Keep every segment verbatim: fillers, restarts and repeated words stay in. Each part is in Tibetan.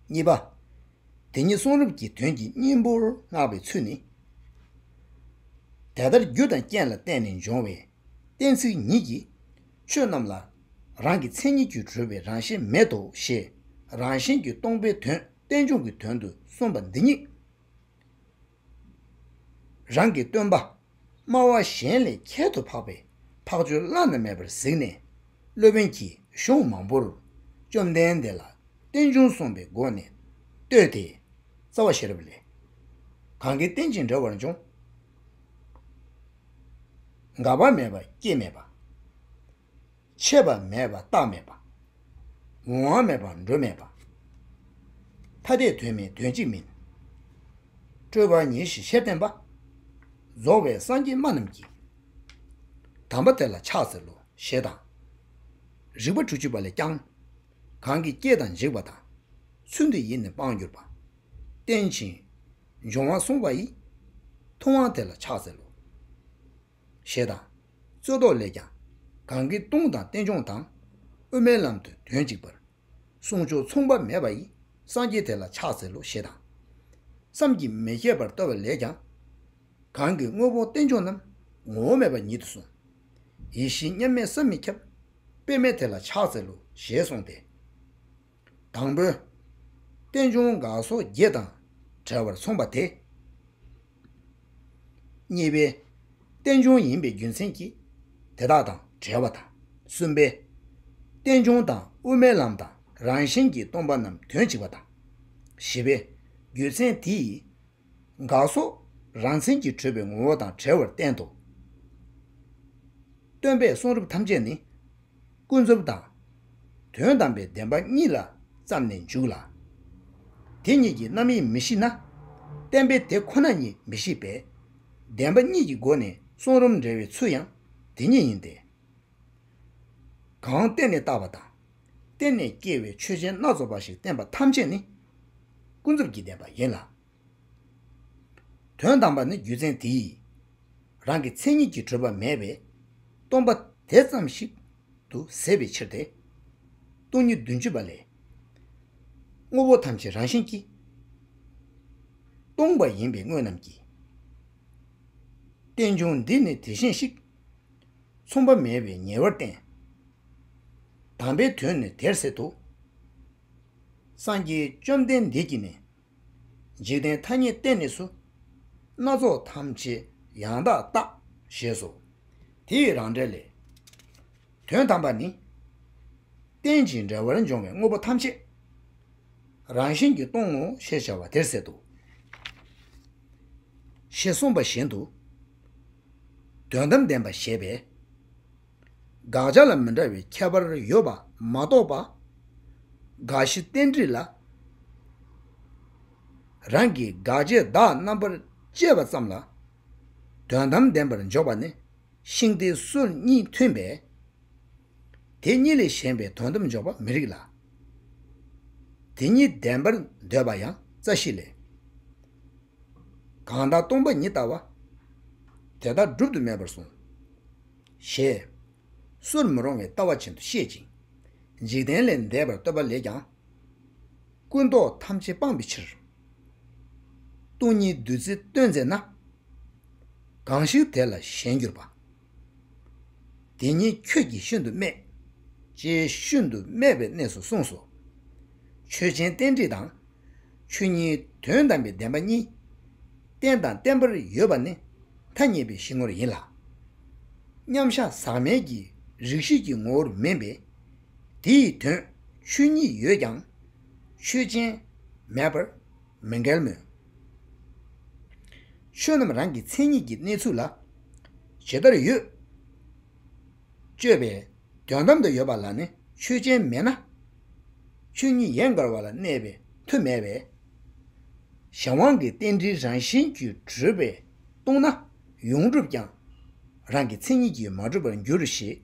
གཉིས་པ། དེ་ཉིད་གསུང་རབ་ཀྱི་དོན་གྱི་སྙིང་པོར་བསྔགས་པའི་ཚུལ་ནི། དེ་ལྟར་རྒྱུ་དང་རྐྱེན་ལ་བརྟེན་ནས་འབྱུང་བའི་གཏན་ཚིགས་ཉིད་ཀྱིས། ཆོས་རྣམས་ལ་རང་གི་མཚན་ཉིད་ཀྱིས་གྲུབ་པའི་རང་བཞིན་མེད་དོ་ཞེས་རང་བཞིན་གྱིས་སྟོང་པའི་དོན་རྟེན་འབྱུང་གི་དོན་དུ་གསུངས་པ་འདི་ཉིད། རང་གི་སྟོན་པ་སྨྲ་བ་གཞན་ལས་ཁྱད་དུ་འཕགས་པའི་འཕགས་ཆོས་བླ་ན་མེད་པར་གཟིགས་ནས། སློབ་དཔོན་གྱིས་གཞུང་མང་པོར་བཅོམ་ལྡན་འདས་ལ་རྟེན་འབྱུང་གསུངས་པའི་སྒོ་ནས་བསྟོད་དེ། རྩ་བ་ཤེས་རབ་ལས། གང་གིས་རྟེན་ཅིང་འབྲེལ་བར་འབྱུང་། འགག་པ་མེད་པ་སྐྱེ་མེད་པ། ཆད་པ་མེད་པ་རྟག་མེད་པ། འོང་བ་མེད་པ་འགྲོ་མེད་པ། ཐ་དད་དོན་མེད་དོན་གཅིག་མིན། སྤྲོས་པ་ཉེ་ཞིང་ཤེར་བསྟན་པ། རྫོགས་པའི་སངས་རྒྱས་སྨྲ་རྣམས་ཀྱིས། དམ་པ་དེ་ལ་ཕྱག་འཚལ་ལོ་ཞེས་དང་། རིགས་པ་དྲུག་ཅུ་པ་ལས་ཀྱང་། གང་གིས་སྐྱེ་དང་འཇིག་པ་དང་། ཚུལ་འདི་ཡིས་ནི་སྤང་གྱུར་པ། རྟེན་ཅིང་འབྱུང་བ་གསུངས་པ་ཡི། ཐུབ་དབང་དེ་ལ་ཕྱག་འཚལ་ལོ། ཞེས་དང་། རྩོད་ཟློག་ལས་ཀྱང་། གང་གིས་སྟོང་དང་རྟེན་འབྱུང་དང་། དབུ་མའི་ལམ་དུ་དོན་གཅིག་པར། གསུང་མཆོག་མཚུངས་པ་མེད་པ་ཡི། སངས་རྒྱས་དེ་ལ་ཕྱག་འཚལ་ལོ་ཞེས་དང་། བསམ་གྱིས་མི་ཁྱབ་པར་བསྟོད་པ་ལས་ཀྱང་། གང་གིས་དངོས་པོ་རྟེན་འབྱུང་རྣམས། ངོ་བོ་མེད་པ་ཉིད་དུ་གསུངས། ཡེ་ཤེས་མཉམ་མེད་བསམ་མི་ཁྱབ། དཔེ་མེད་དེ་ལ་ཕྱག་འཚལ་ལོ་ཞེས་གསུངས་ཏེ། དང་པོ། རྟེན་འབྱུང་འགག་སོགས་བརྒྱད་དང་བྲལ་བར་མཚུངས་པ་དེ། གཉིས་པའི། རྟེན་འབྱུང་ཡིན་པའི་རྒྱུ་མཚན་གྱིས་དེ་དག་དང་བྲལ་བ་དང་། གསུམ་པའི། རྟེན་འབྱུང་དང་དབུ་མའི་ལམ་དང་རང་བཞིན་གྱིས་སྟོང་པ་རྣམས་དོན་གཅིག་པ་དང་། བཞི་པའི། རྒྱུ་མཚན་དེ་ཡིས། འགག་སོགས་རང་མཚན་གྱིས་གྲུབ་པའི་ངོ་བོ་དང་བྲལ་བར་བསྟན་ཏོ། སྟོན་པས་གསུང་རབ་ཐམས་ཅད་ནི། ཀུན་རྫོབ་དང་། དོན་དམ་པའི་བདེན་པ་གཉིས་ལ་བརྩམས་ནས་འཇུག་ལ། དེ་གཉིས་ཀྱི་རྣམ་དབྱེ་མི་ཤེས་ན། བསྟན་པའི་དེ་ཁོ་ན་ཉིད་མི་ཤེས་པས། བདེན་པ་གཉིས་ཀྱི་སྒོ་ནས་གསུང་རབ་འགྲེལ་བའི་ཚུལ་ཡང་དེ་ཉིད་ཡིན་ཏེ། གང་བརྟེན་ནས་བཏགས་པ་དང་། བརྟེན་ནས་སྐྱེ་བའི་ཆོས་ཅན་སྣ་ཚོགས་པ་ཞིག་བསྟན་པ་ཐམས་ཅད་ནི། ཀུན་རྫོབ་ཀྱི་བདེན་པ་ཡིན་ལ། དོན་དམ་པ་ནི་རྒྱུ་མཚན་དེ་ཡིས། རང་གི་མཚན་ཉིད་ཀྱིས་གྲུབ་པ་མེད་པས། སྟོང་པ་དེ་ཙམ་ཞིག་ཏུ་ཟད་པའི་ཕྱིར་ཏེ། སྟོང་ཉིད་བདུན་ཅུ་པ་ལས། དངོས་པོ་ཐམས་ཅད་རང་བཞིན་གྱིས། སྟོང་པ་ཡིན་པའི་དངོས་རྣམས་ཀྱིས། རྟེན་འབྱུང་འདི་ནི་དེ་བཞིན་གཤེགས། མཚུངས་པ་མེད་པའི་ཉེ་བར་བསྟན། དམ་པའི་དོན་ནི་དེར་ཟད་དོ། སངས་རྒྱས་བཅོམ་ལྡན་འདས་ཀྱིས་ནི། འཇིག་རྟེན་ཐ་སྙད་བསྟན་ནས་སུ། སྣ་ཚོགས་ཐམས་ཅད་ཡང་དག་བརྟག་ཞེས་སོ། དེ་ཡི་རང་འགྲེལ་ལས། དོན་དམ་པ་ནི། རྟེན་ཅིང་འབྲེལ་བར་འབྱུང་བའི་དངོས་པོ་ཐམས་ཅད། རང་བཞིན་གྱིས་སྟོང་ངོ་ཞེས་བྱ་བ་དེར་ཟད་དོ། ཞེས་གསུངས་པ་བཞིན་དུ། དོན་དམ་བདེན་པ་ཞེས་པས། དགག་བྱ་ལ་མི་འདྲ་བའི་ཁྱད་པར་ཡོད་པ་མ་རྟོགས་པ། དགག་གཞི་རྟེན་འབྲེལ་ལ། རང་གིས་དགག་བྱའི་བདག་རྣམ་པར་དཔྱད་པ་ཙམ་ལ། དོན་དམ་བདེན་པར་འཇོག་པ་ནི། ཤིང་རྟའི་སྲོལ་གཉིས་མཐུན་པས། དེ་གཉིས་ལས་གཞན་པའི་དོན་དམ་འཇོག་པ་མི་རིགས་ལ། དེ་གཉིས་ལྡན་པར་འདོད་པ་ཡང་རྩ་ཤེ་ལས། གང་དག་སྟོང་པ་ཉིད་ལྟ་བ། དེ་དག་སྒྲུབ་ཏུ་མེད་པར་གསུངས། ཞེས། སྲོལ་མི་རུང་བའི་ལྟ་བ་ཅན་དུ་བཤད་ཅིང་། འཇིག་རྟེན་ལས་འདས་པར་བསྟོད་པ་ལས་ཀྱང་། ཀུན་རྟོག་ཐམས་ཅད་སྤངས་པའི་ཕྱིར། སྟོང་ཉིད་བདུད་རྩི་སྟོན་མཛད་ན། གང་ཞིག་དེ་ལ་ཞེན་གྱུར་པ། དེ་ཉིད་ཁྱོད་ཀྱིས་ཤིན་ཏུ་སྨད། ཅེས་ཤིན་ཏུ་སྨད་པའི་གནས་སུ་གསུངས་སོ། ཆོས་ཅན་རྟེན་འབྲེལ་དང་། ཆོས་ཉིད་དོན་དམ་པའི་བདེན་པ་གཉིས། རྟེན་དང་བརྟེན་པར་ཡོད་པ་ནི་ཐ་སྙད་པའི་གཞི་ངོར་ཡིན་ལ། མཉམ་གཞག་ཟག་མེད་ཀྱི་རིགས་ཤེས་ཀྱི་ངོ་བོར་མིན་པས། དེ་ཡི་དོན་ཆོས་ཉིད་ཡོད་ཀྱང་ཆོས་ཅན་མེད་པར་མི་འགལ་མོད། ཆོས་རྣམས་རང་གི་མཚན་ཉིད་ཀྱི་གནས་ཚུལ་ལ་ཇི་ལྟར་ཡོད་དཔྱོད་པའི་དོན་དམ་དུ་ཡོད་པ་ལ་ནི་ཆོས་ཅན་མེད་ན། ཆོས་ཉིད་ཡན་གར་བ་ལ་གནས་པའི་མཐུ་མེད་པས། གཞན་དབང་གི་རྟེན་འབྲེལ་རང་བཞིན་གྱིས་གྲུབ་པས་སྟོང་ན་ཡོངས་གྲུབ་ཀྱང་རང་གི་མཚན་ཉིད་ཀྱིས་མ་གྲུབ་པར་འགྱུར་ཞེས་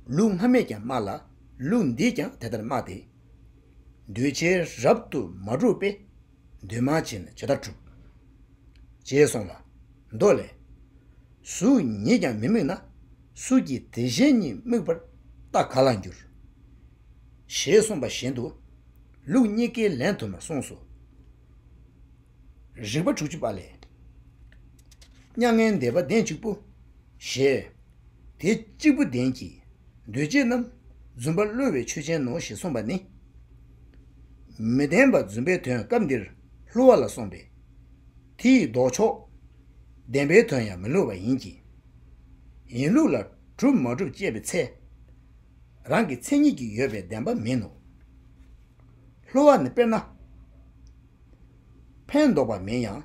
ལུགས་སྔ་མས་ཀྱང་སྨྲ་ལ་ལུགས་འདིས་ཀྱང་དེ་ལྟར་སྨྲ་སྟེ། འདུས་བྱས་རབ་ཏུ་མ་གྲུབ་པས། འདུས་མ་བྱས་ནི་ཇི་ལྟར་གྲུབ། ཅེས་གསུངས་ལ། མདོ་ལས། གཟུགས་ཉིད་ཀྱང་མི་དམིགས་ན། གཟུགས་ཀྱི་དེ་གཞན་ཉིད་དམིགས་པར་ལྟ་ག་ལ་འགྱུར། ཞེས་གསུངས་པ་བཞིན་དུ། ལུགས་གཉིས་ཀའི་ལན་མཐུན་པར་གསུངས་སོ། རིགས་པ་དྲུག་ཅུ་པ་ལས། མྱ་ངན་འདས་པ་བདེན་གཅིག་པུ། ཞེས། དེ་གཅིག་པུ་བདེན་གྱི། འདུས་བྱས་རྣམས་རྫུན་པ་བསླུ་བའི་ཆོས་ཅན་ནོ་ཞེས་གསུངས་པ་ནི། མི་བདེན་པ་རྫུན་པའི་དོན་སྐབས་འདིར་བསླུ་བ་ལ་གསུངས་པས། དེ་ཡི་ལྡོག་ཕྱོགས། བདེན་པའི་དོན་ཡང་མི་བསླུ་བ་ཡིན་གྱི། ཡིན་ལུགས་ལ་གྲུབ་མ་གྲུབ་དཔྱད་པའི་ཚེ། རང་གི་མཚན་ཉིད་ཀྱིས་ཡོད་པའི་བདེན་པ་མིན་ནོ། བསླུ་བ་ནི་དཔེར་ན། ཕན་འདོགས་པ་མིན་ཡང་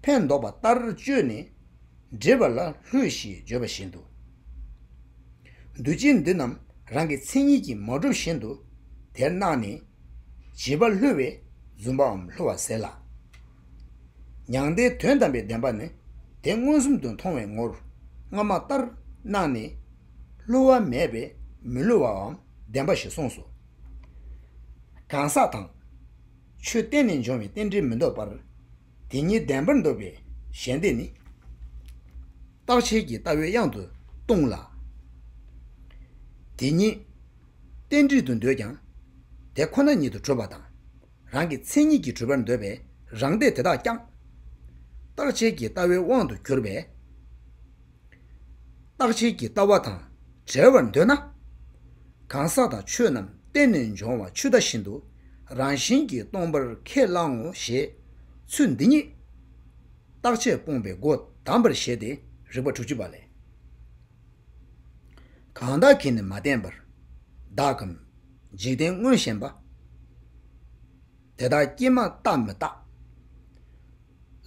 ཕན་འདོགས་པ་ལྟར་བཅོས་ནས་འགྲིབ་པ་ལ་བསླུས་ཞེས་བརྗོད་པ་བཞིན་དུ། འདུས་བྱས་འདི་རྣམས་རང་གི་མཚན་ཉིད་ཀྱིས་མ་གྲུབ་བཞིན་དུ་དེར་སྣང་ནས་བྱིས་པ་བསླུ་བས་རྫུན་པའམ་བསླུ་བ་ཟེར་ལ། མྱང་འདས་དོན་དམ་པའི་བདེན་པ་ནི་དེ་མངོན་སུམ་དུ་མཐོང་བའི་ངོར་སྔ་མ་ལྟར་སྣང་ནས་བསླུ་བ་མེད་པས་མི་བསླུ་བའམ་བདེན་པ་ཞེས་གསུངས་སོ། གང་ཟག་དང་། ཆོས་གཏན་ནས་འབྱུང་བའི་རྟེན་འབྲེལ་མི་འདོད་པར། དེ་ཉིད་བདེན་པར་འདོད་པའི་ཞེན་འདོད་ནི། རྟག་ཆད་ཀྱི་ལྟ་བའི་དབྱངས་སུ་ལྟུང་ལ། དེ་ཉིད་རྟེན་འབྲེལ་དུ་འདོད་ཀྱང་། དེ་ཁོ་ན་ཉིད་དུ་གྲུབ་པ་དང་། རང་གི་མཚན་ཉིད་ཀྱིས་གྲུབ་པར་འདོད་པའི་རང་འདོད་དེ་དག་ཀྱང་། རྟག་ཆད་ཀྱི་ལྟ་བའི་དབང་དུ་གྱུར་པས། རྟག་ཆད་ཀྱི་ལྟ་བ་དང་བྲལ་བར་འདོད་ན། གང་ཟག་དང་ཆོས་རྣམས་གཏན་ནས་འབྱུང་བ་ཆུ་ཟླ་བཞིན་དུ་རང་བཞིན་གྱིས་སྟོང་པར་ཁས་བླང་ངོ་ཞེས་ཚུལ་འདི་ཉིད། རྟག་ཆད་སྤོང་བའི་སྒོ་དམ་པར་བཞེད་དེ་རིགས་པ་དྲུག་ཅུ་པ་ལས། གང་དག་གིས་ནི་མ་བསྟེན་པར། བདག་གམ་འཇིག་རྟེན་མངོན་ཞེན་པ། དེ་དག་ཀྱིས་མ་བརྟགས་མི་རྟག་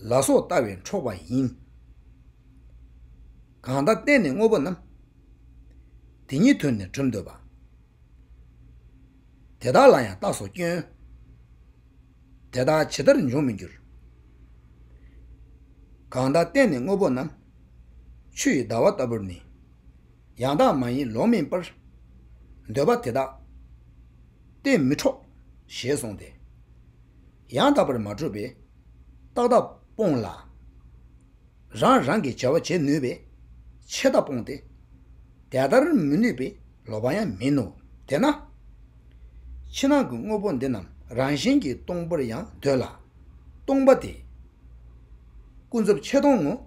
ལ་སོགས་ལྟ་བས་འཕྲོག་པ་ཡིན། གང་དག་བརྟེན་ནས་དངོས་པོ་རྣམས། དེ་ཉིད་དུ་ནི་གྲུབ་འདོད་པ། དེ་དག་ལ་ཡང་རྟགས་སུ་སྐྱོན། དེ་དག་ཇི་ལྟར་འབྱུང་མི་འགྱུར། གང་དག་བརྟེན་ནས་དངོས་པོ་རྣམས། ཆུ་ཡི་ཟླ་བ་ལྟ་བུར་ནི། ཡང་དག་མ་ཡིན་ལོག་མིན་པར། འདོད་པ་དེ་དག་སྟེ་མི་འཕྲོག་ཞེས་གསུངས་ཏེ། ཡང་དག་པར་མ་གྲུབ་པས་རྟག་ལྟ་སྤོང་ལ། རང་རང་གི་བྱ་བ་བྱེད་ནུས་པས་ཆད་ལྟ་སྤོང་སྟེ། དེ་ལྟར་མི་ནུས་པས་ལོག་པ་ཡང་མིན་ནོ། དེས་ན། ཕྱི་ནང་གི་དངོས་པོ་འདི་རྣམས་རང་བཞིན་གྱིས་སྟོང་པར་ཡང་འདོད་ལ། སྟོང་པ་དེ། ཀུན་རྫོབ་ཆད་སྟོང་ངོ་།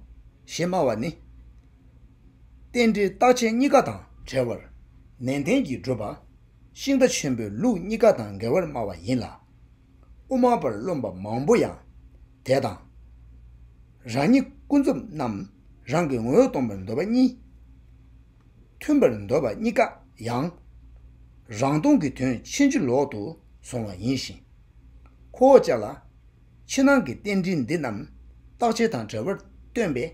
ཞེས་སྨྲ་བ་ནི། རྟེན་འབྲེལ་རྟག་ཆད་གཉིས་ཀ་དང་བྲལ་བར་ནན་ཏན་གྱིས་སྒྲུབ་པ། ཤིང་རྟ་ཆེན་པོའི་ལུགས་གཉིས་ཀ་དང་འགལ་བར་སྨྲ་བ་ཡིན་ལ། དབུ་མ་པར་རློམ་པ་མང་པོ་ཡང་དེ་དང་། རང་ཉིད་ཀུན་རྫོབ་རྣམས་རང་གི་ངོ་བོས་སྟོང་པར་འདོད་པ་གཉིས། མཐུན་པར་འདོད་པ་གཉིས་ཀ་ཡང་། རང་སྟོང་གི་དོན་ཕྱིན་ཅི་ལོག་ཏུ་སོང་བ་ཡིན་ཞིང་། ཁོ་བོ་ཅག་ལ་ཕྱི་ནང་གི་རྟེན་འབྲེལ་འདི་རྣམས་རྟག་ཆད་དང་བྲལ་བར་སྟོན་པས།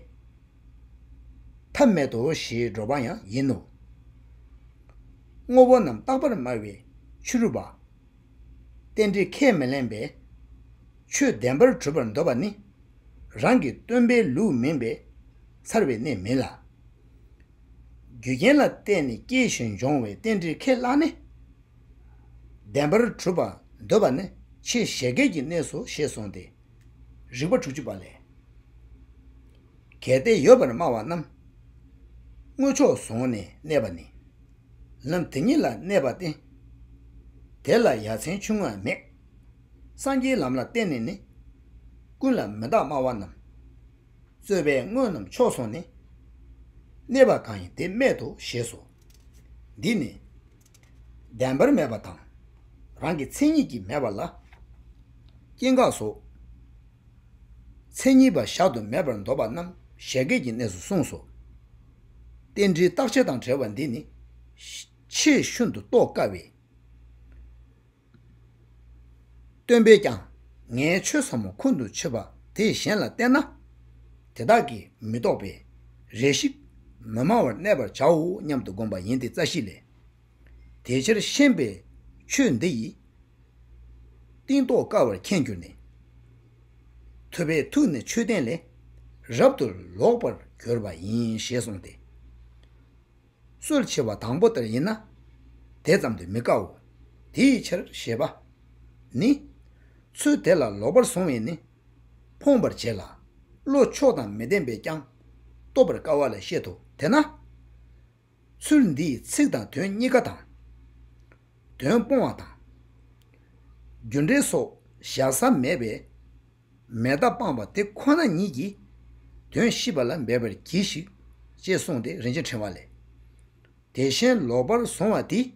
ཐབས་མེད་དོ་ཞེས་སྒྲུབ་པ་ཡང་ཡིན་ནོ། དངོས་པོ་རྣམས་རྟག་པར་སྨྲ་བའི་ཕྱི་རོལ་པ། རྟེན་འབྲེལ་ཁས་མི་ལེན་པས། ཆོས་བདེན་པར་གྲུབ་པར་འདོད་པ་ནི། རང་གི་སྟོན་པའི་ལུགས་མིན་པས་འཚར་བའི་གནས་མིན་ལ། རྒྱུ་རྐྱེན་ལ་བརྟེན་ནས་སྐྱེས་ཤིང་འབྱུང་བའི་རྟེན་འབྲེལ་ཁས་བླངས་ནས། བདེན་པར་གྲུབ་པར་འདོད་པ་ནི་ཆེས་བཞད་གད་ཀྱི་གནས་སོ་ཞེས་གསུངས་ཏེ། རིགས་པ་དྲུག་ཅུ་པ་ལས། གལ་ཏེ་ཡོད་པར་སྨྲ་བ་རྣམས། དངོས་ཕྱོགས་བཟུང་ནས་གནས་པ་ནི། ལམ་དེ་ཉིད་ལ་གནས་པ་སྟེ། དེ་ལ་ཡ་མཚན་ཆུང་ངུ་མེད། སངས་རྒྱས་ལམ་ལ་བརྟེན་ནས་ནི། ཀུན་ལ་མི་རྟག་སྨྲ་བ་རྣམས། རྩོད་པས་དངོས་རྣམས་ཕྱོགས་བཟུང་ནས། གནས་པ་གང་ཡིན་དེ་སྨྲས་སོ་ཞེས་སོ། འདི་ནི། བདེན་པར་མེད་པ་དང་། རང་གི་མཚན་ཉིད་ཀྱིས་མེད་པ་ལ། སྐྱེ་འགག་སོགས། མཚན་ཉིད་པ་གཞག་ཏུ་མེད་པར་འདོད་པ་རྣམས་བཞད་གད་ཀྱི་གནས་སུ་གསུངས་སོ། རྟེན་འབྲེལ་རྟག་ཆད་དང་བྲལ་བ་འདི་ནི། ཆེས་ཤིན་ཏུ་རྟོགས་དཀའ་བའི། སྟོན་པས་ཀྱང་ངའི་ཆོས་ཟབ་མོ་ཁོང་དུ་ཆུད་པ་དེ་གཞན་ལ་བསྟན་ན། དེ་དག་གིས་མི་རྟོགས་པས་རེ་ཞིག་མི་སྨྲ་བར་གནས་པར་བྱའོ་སྙམ་དུ་དགོངས་པ་ཡིན་ཏེ་རྩ་ཤེ་ལས། དེ་ཕྱིར་ཤེས་པའི་ཆོས་འདི་ཡིས། གཏིང་རྟོགས་དཀའ་བར་མཁྱེན་གྱུར་ནས། ཐུབ་པས་ཐུགས་ནི་ཆོས་བསྟན་ལས། རབ་ཏུ་ལོག་པར་གྱུར་པ་ཡིན་ཞེས་གསུངས་ཏེ། སྲོལ་ཕྱེ་བ་དང་པོ་ལྟར་ཡིན་ན། དེ་ཙམ་དུ་མི་དཀའོ། དེའི་ཕྱིར་ཞེས་པ། ནི། ཚུལ་དེ་ལ་ལོག་པར་སོང་བས་ནི། ཕོངས་པར་བྱེད་ལ། བློ་ཕྱོགས་དང་མི་ལྡན་པས་ཀྱང་། རྟོགས་པར་དཀའ་བ་ལ་བཤད་དོ། དེས་ན། ཚུལ་འདིའི་ཚིག་དང་དོན་གཉིས་ཀ་དང་། དོན་སྤོང་བ་དང་། རྒྱུ་འབྲས་སོགས་བཞག་ས་མེད་པས། མེད་མཐའ་སྤངས་པ་དེ་ཁོ་ན་ཉིད་ཀྱིས་དོན་ཤེས་པ་ལ་འབད་པར་གྱིས་ཤིག་ཅེས་གསུངས་ཏེ། རིན་ཆེན་ཕྲེང་བ་ལས། དེ་བཞིན་ལོག་པར་བཟུང་བ་དེས།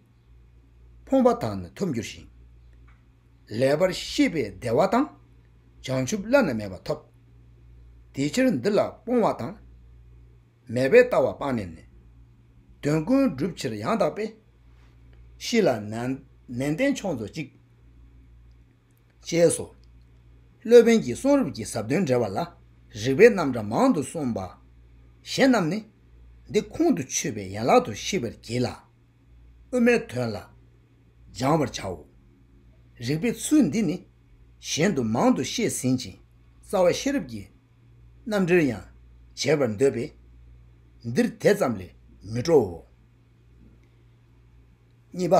ཕོངས་པ་དག་ནི་ཐོབ་འགྱུར་ཞིང་། ལེགས་པར་ཤེས་པས་བདེ་བ་དང་། བྱང་ཆུབ་བླ་ན་མེད་པ་ཐོབ། དེ་ཕྱིར་འདི་ལ་སྤོང་བ་དང་། མེད་པའི་ལྟ་བ་སྤངས་ནས་ནི། དོན་ཀུན་འགྲུབ་ཕྱིར་ཡང་དག་པའི། གཤིས་ལ་ནན་ནན་ཏན་ཕྱོགས་མཚོན་ཅིག་ཅེས་སོ། སློབ་དཔོན་གྱིས་གསུང་རབ་ཀྱི་ཟབ་དོན་འགྲེལ་བ་ལ། རིགས་པའི་རྣམ་གྲངས་མང་དུ་གསུངས་པ། གཞན་རྣམས་ནི། འདི་ཁོང་དུ་ཆུད་པའི་ཡན་ལག་ཏུ་ཤེས་པར་བགྱིད་ལ། དབུ་མའི་དོན་ལ་སྦྱང་བར་བྱའོ། རིགས་པའི་ཚུལ་འདི་ནི་གཞན་དུ་མང་དུ་བཤད་ཟིན་ཅིང་། རྩ་བ་ཤེས་རབ་ཀྱི་རྣམ་འགྲེལ་ཡང་བྱེད་པར་འདོད་པས། འདིར་དེ་ཙམ་ལས་མི་སྤྲོའོ། གཉིས་པ།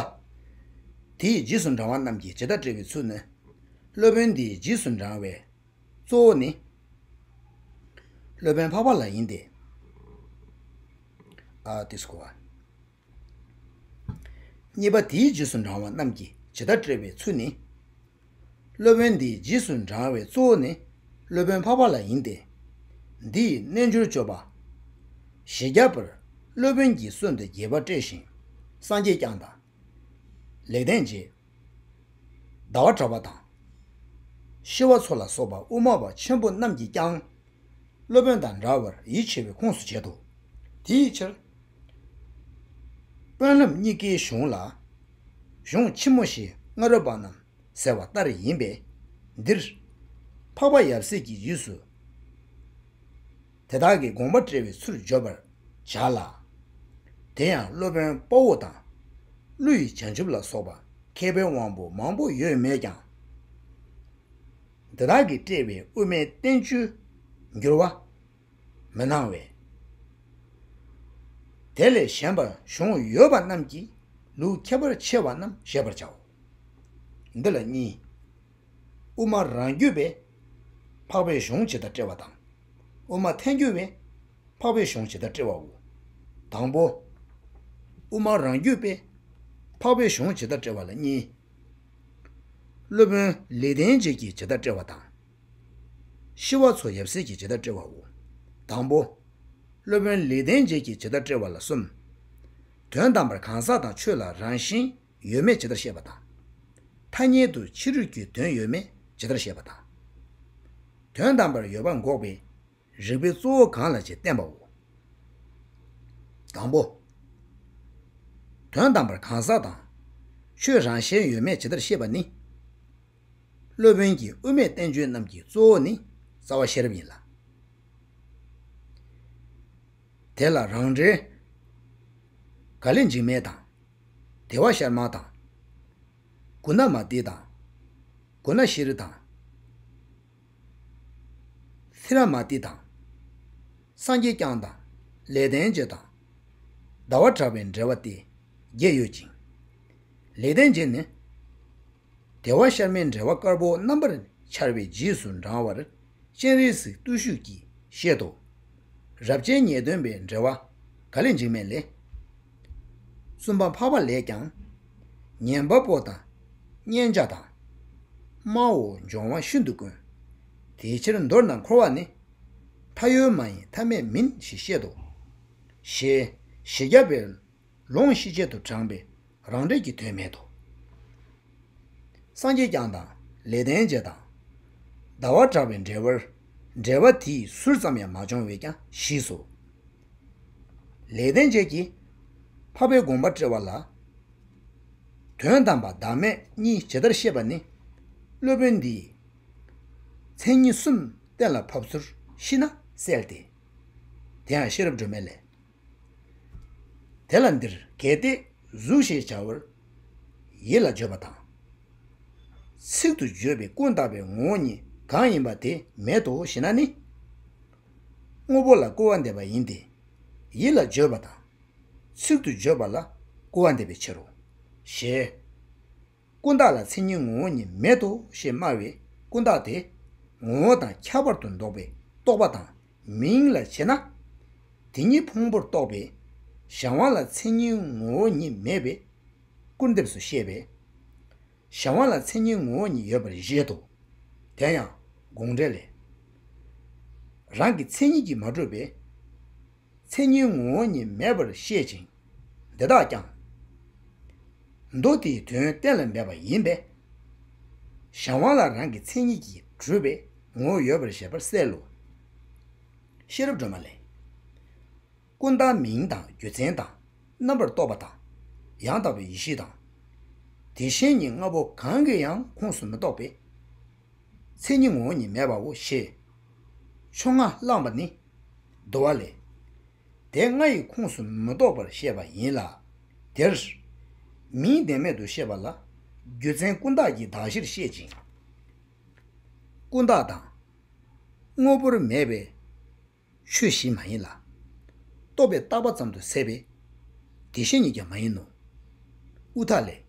དེའི་རྗེས་སུ་འབྲང་བ་རྣམས་ཀྱིས་ཇི་ལྟར་བཀྲལ་བའི་ཚུལ་ནི། སློབ་དཔོན་འདིའི་རྗེས་སུ་འབྲང་བའི་གཙོ་བོ་ནི། སློབ་དཔོན་འཕགས་པ་ལ་ཡིན་ཏེ། ཨ་ཏི་སྐུ་བ། གཉིས་པ། དེའི་རྗེས་སུ་འབྲང་བ་རྣམས་ཀྱིས་ཇི་ལྟར་བཀྲལ་བའི་ཚུལ་ནི། སློབ་དཔོན་འདིའི་རྗེས་སུ་འབྲང་བའི་གཙོ་བོ་ནི། སློབ་དཔོན་འཕགས་པ་ལ་ཡིན་ཏེ། འདི་ཡི་རྣལ་འབྱོར་སྤྱོད་པ། བཞི་བརྒྱ་པར་སློབ་དཔོན་གྱིས་གསོན་དུ་དགྱེས་པ་བཀྲལ་ཞིང་། སངས་རྒྱས་བསྐྱངས་དང་། ལེགས་ལྡན་འབྱེད། ཟླ་བ་གྲགས་པ་དང་། ཤེས་པ་མཚོ་ལ་སོགས་པ་དབུ་མ་པ་ཆེན་པོ་རྣམས་ཀྱིས་ཀྱང་། སློབ་དཔོན་དང་འདྲ་བར་ཡིད་ཆེས་པའི་ཁོངས་སུ་བྱེད་དོ། དེའི་ཕྱིར། དཔོན་སློབ་གཉིས་ཀའི་གཞུང་ལ། གཞུང་ཆེན་མོ་ཞེས་སྔ་རོལ་པ་རྣམས་ཟེར་བ་ལྟར་ཡིན་པས། འདིར། འཕགས་པ་ཡབ་སྲས་ཀྱི་རྗེས་སུ། དེ་དག་གི་དགོངས་པ་བཀྲལ་བའི་ཚུལ་བརྗོད་པར་བྱ་ལ། དེ་ཡང་སློབ་དཔོན་དཔའ་བོ་དང་། ཀླུ་ཡི་བྱང་ཆུབ་ལ་སོགས་པ་མཁས་པའི་དབང་པོ་མང་པོ་ཡོད་མོད་ཀྱང་། དེ་དག་གིས་བཀྲལ་བའི་དབུ་མའི་བསྟན་བཅོས་འགྱུར་བ་མི་སྣང་བས། དེ་ལས་གཞན་པ་གཞུང་ཡོད་པ་རྣམས་ཀྱི་ལུགས་ཁྱད་པར་ཆེ་བ་རྣམས་བཤད་པར་བྱའོ། འདི་ལ་གཉིས། དབུ་མ་རང་རྒྱུད་པས་འཕགས་པའི་གཞུང་ཇི་ལྟར་བཀྲལ་བ་དང་། དབུ་མ་ཐལ་འགྱུར་བས་འཕགས་པའི་གཞུང་ཇི་ལྟར་བཀྲལ་བའོ། དང་པོ། དབུ་མ་རང་རྒྱུད་པས་འཕགས་པའི་གཞུང་ཇི་ལྟར་བཀྲལ་བ་ལ་གཉིས། སློབ་དཔོན་ལེགས་ལྡན་འབྱེད་ཀྱིས་ཇི་ལྟར་བཀྲལ་བ་དང་། ཤེས་པ་མཚོ་ཡབ་སྲས་ཀྱིས་ཇི་ལྟར་བཀྲལ་བའོ། དང་པོ། སློབ་དཔོན་ལེགས་ལྡན་འབྱེད་ཀྱིས་ཇི་ལྟར་བཀྲལ་བ་ལ་གསུམ། དོན་དམ་པར་གང་ཟག་དང་ཆོས་ལ་རང་བཞིན་ཡོད་མེད་ཇི་ལྟར་བཤད་པ་དང་། ཐ་སྙད་དུ་ཕྱི་རོལ་གྱི་དོན་ཡོད་མེད་ཇི་ལྟར་བཤད་པ་དང་། དོན་དམ་པར་ཡོད་པ་འགོག་པའི་རིགས་པའི་གཙོ་བོ་གང་ལ་ཞེས་བསྟན་པའོ། དང་པོ། དོན་དམ་པར་གང་ཟག་དང་ཆོས་རང་བཞིན་ཡོད་མེད་ཇི་ལྟར་བཤད་པ་ནི། སློབ་དཔོན་གྱི་དབུ་མའི་བསྟན་བཅོས་རྣམས་ཀྱི་གཙོ་བོ་ནི་རྩ་བ་ཤེས་རབ་ཡིན་ལ། དེ་ལ་རང་འགྲེལ་ག་ལི་འཇིགས་མེད་དང་། དེ་བ་ཤར་མ་དང་། གུ་ན་མ་ཏི་དང་། གུ་ན་ཤྲཱི་དང་། ཐི་ར་མ་ཏི་དང་། སངས་རྒྱས་བསྐྱངས་དང་། ལེགས་ལྡན་འབྱེད་དང་། ཟླ་བ་གྲགས་པའི་འགྲེལ་བ་སྟེ་བརྒྱད་ཡོད་ཅིང་། ལེགས་ལྡན་འབྱེད་ནི། དེ་བ་ཤར་མའི་འགྲེལ་པ་དཀར་པོ་རྣམ་པར་འཆར་བའི་རྗེས་སུ་འབྲང་བར་སྤྱན་རས་གཟིགས་བརྟུལ་ཞུགས་ཀྱིས་བཤད་དོ། རབ་བྱེད་ངེས་དོན་པའི་འགྲེལ་པ་ག་ལི་འཇིགས་མེད་ལས། བཙུན་པ་འཕགས་པ་ལས་ཀྱང་། ཉན་པ་པོ་དང་། སྙན་བརྒྱ་དང་། སྨྲ་བོ་འབྱུང་བ་ཤིན་ཏུ་དཀོན། དེ་ཕྱིར་མདོར་ན་འཁོར་བ་ནི། མཐའ་ཡོད་མ་ཡིན་མཐའ་མེད་མིན་ཞེས་བཤད་དོ། ཞེས་བཞི་བརྒྱ་པའི་ལུང་ཤེས་བྱེད་དུ་དྲངས་པའི་རང་འགྲེལ་གྱི་དོན་མེད་དོ། སངས་རྒྱས་བསྐྱངས་དང་ལེགས་ལྡན་འབྱེད་དང་། ཟླ་བ་གྲགས་པའི་འགྲེལ་པར་འགྲེལ་པ་དེའི་ཟུར་ཙམ་ཡང་མ་བྱུང་བས་ཀྱང་ཞེས་སོ། ལེགས་ལྡན་འབྱེད་ཀྱིས་འཕགས་པའི་དགོངས་པ་བཀྲལ་བ་ལ། དོན་དམ་པ་བདག་མེད་གཉིས་ཇི་ལྟར་བཤད་པ་ནི། སློབ་དཔོན་འདིས་མཚན་ཉིད་གསུམ་གཏན་ལ་ཕབ་ཚུལ་ཤེས་ན་གསལ་ཏེ། དེ་ཡང་ཤེས་རབ་སྒྲོན་མེ་ལས། དེ་ལ་འདིར་གལ་ཏེ་གཟུགས་ཞེས་བྱ་བར་ཡིད་ལ་བརྗོད་པ་དང་། ཚིག་ཏུ་བརྗོད་པའི་ཀུན་བརྟགས་པའི་ངོ་བོ་ཉིད་གང་ཡིན་པ་དེ་མེད་དོ་ཞེ་ན་ནི། དངོས་པོ་ལ་སྐུར་བ་འདེབས་པ་ཡིན་ཏེ། ཡིད་ལ་བརྗོད་པ་དང་། ཚིག་ཏུ་བརྗོད་པ་ལ་སྐུར་བ་འདེབས་པའི་ཕྱིར་རོ། ཞེས། ཀུན་བརྟགས་ལ་མཚན་ཉིད་ངོ་བོ་ཉིད་མེད་དོ་ཞེས་སྨྲ་བའི་ཀུན་བརྟགས་དེ། ངོ་བོ་དང་ཁྱད་པར་དུ་འདོགས་པའི་རྟོག་པ་དང་མིང་ལ་བྱེད་ན། དེ་ཉིད་ཕུང་པོར་རྟོགས་པའི་གཞན་དབང་ལ་མཚན་ཉིད་ངོ་བོ་ཉིད་མེད་པའི་སྐུར་འདེབས་སུ་བཤད་པས། གཞན་དབང་ལ་མཚན་ཉིད་ངོ་བོ་ཉིད་ཡོད་པར་བཞེད་དོ། དེ་ཡང་དགོངས་འགྲེལ་ལས། རང་གི་མཚན་ཉིད་ཀྱིས་མ་གྲུབ་པས། མཚན་ཉིད་ངོ་བོ་ཉིད་མེད་པར་བཤད་ཅིང་། འདི་དག་ཀྱང་། མདོ་དེའི་དོན་གཏན་ལ་འབེབས་པ་ཡིན་པས། གཞན་དབང་ལ་རང་གི་མཚན་ཉིད་ཀྱིས་གྲུབ་པའི་ངོ་བོ་ཡོད་པར་བཤད་པར་གསལ་ལོ། ཤེས་རབ་སྒྲོན་མ་ལས། ཀུན་བརྟགས་མིང་དང་རྒྱུ་མཚན་དང་རྣམ་པར་རྟོག་པ་དང་ཡང་དག་པའི་ཡེ་ཤེས་དང་། དེ་བཞིན་ཉིད་ལྔ་པོ་གང་གིས་ཡང་ཁོངས་སུ་མི་གཏོགས་པའི་མཚན་ཉིད་ངོ་བོ་ཉིད་མེད་པའོ་ཞེས་ཕྱོགས་སྔ་བླངས་པ་ནི་འདུལ་བ་ལས། དེ་ལྔ་ཡི་ཁོངས་སུ་མི་གཏོགས་པར་བཤད་པ་ཡིན་ལ། དེར་མིང་བདེན་མེད་དུ་བཤད་པ་ལ་རྒྱུ་མཚན་ཀུན་བརྟགས་ཀྱི་གདགས་གཞིར་བཤད་ཅིང་། ཀུན་བརྟགས་དང་དངོས་པོར་མེད་པའི་ཆོས་གཞི་མ་ཡིན་ལ། རྟོག་པས་བརྟགས་པ་ཙམ་དུ་ཟད་པའི་དེ་བཞིན་ཉིད་ཀྱང་མ་ཡིན་ནོ། དབུ་མཐའ་ལས།